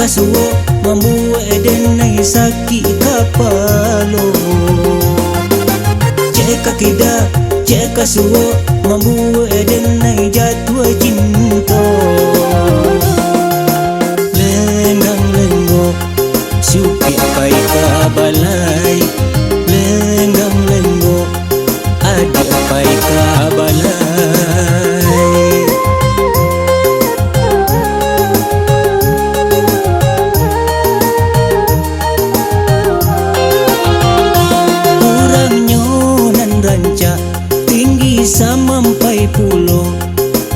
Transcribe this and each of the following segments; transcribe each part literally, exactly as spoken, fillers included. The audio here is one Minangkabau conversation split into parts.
suok, mambuek den ai sakik kapalo. Cek ka kida, cek ka suok, mambuek den ai jatuah cinto. Lenggang lenggok, supiak pai ka balai. Lenggang lenggok, adiak pai ka balai. Urangnyo nan rancak, tinggi samampai pulo.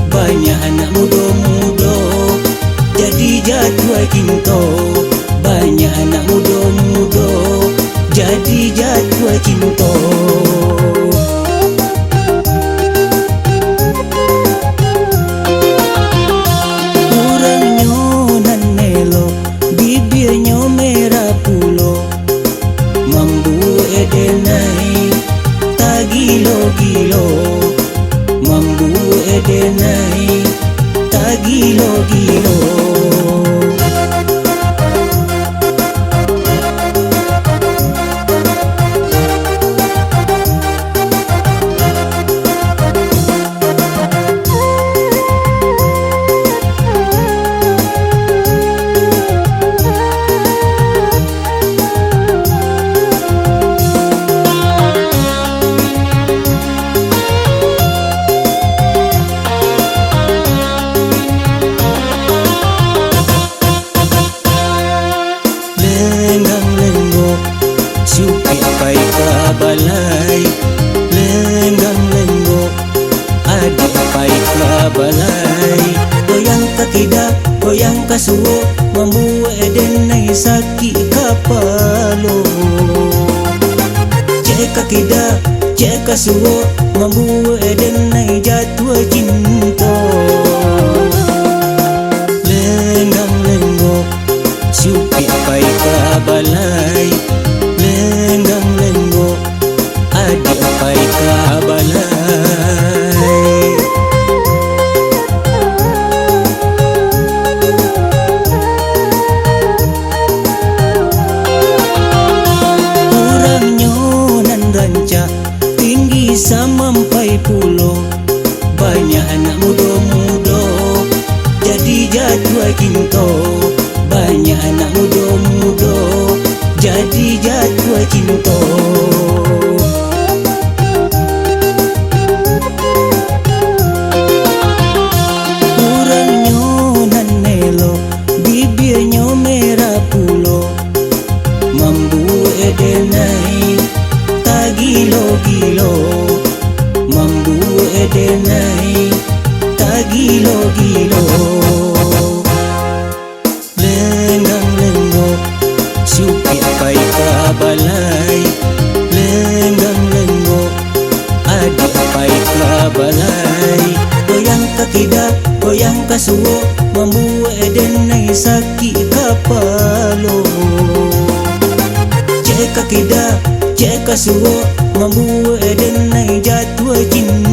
Banyak anak mudo-mudo jadi jatuah cinto. Banyak anak mudo-mudo jadi jatuah cinto. Urangnyo nan elok, bibianyo merah pulo. Mambuek den ai tagilo-gilo. Mambuek den ai tagilo-gilo. Lenggang lenggok, supiak pai ka balai. Lenggang lenggok, adiak pai ka balai. Goyang ka kida, goyang ka suok, mambuek den ai sakik kapalo. Cek ka kida, cek ka suok, mambuek den ai jatuah cinto. Lenggang lenggok, supiak pai ka balai. Lenggang lenggok, adiak pai ka balai. Urangnyo nan rancak, tinggi samampai pulo. Banyak anak mudo-mudo jadi jatuah cinto. Banyak anak mudo-mudo jadi jatuah cinto. Urangnyo nan elok, bibianyo merah pulo. Mambuek den ai tagilo-gilo. Mambuek den ai tagilo-gilo. Lenggang lenggok, supiak pai ka balai. Lenggang lenggok, adiak pai ka balai. Goyang ka kida, goyang ka suok, mambuek den ai sakik kapalo. Cek ka kida, cek ka suok, mambuek den ai jatuah cinto.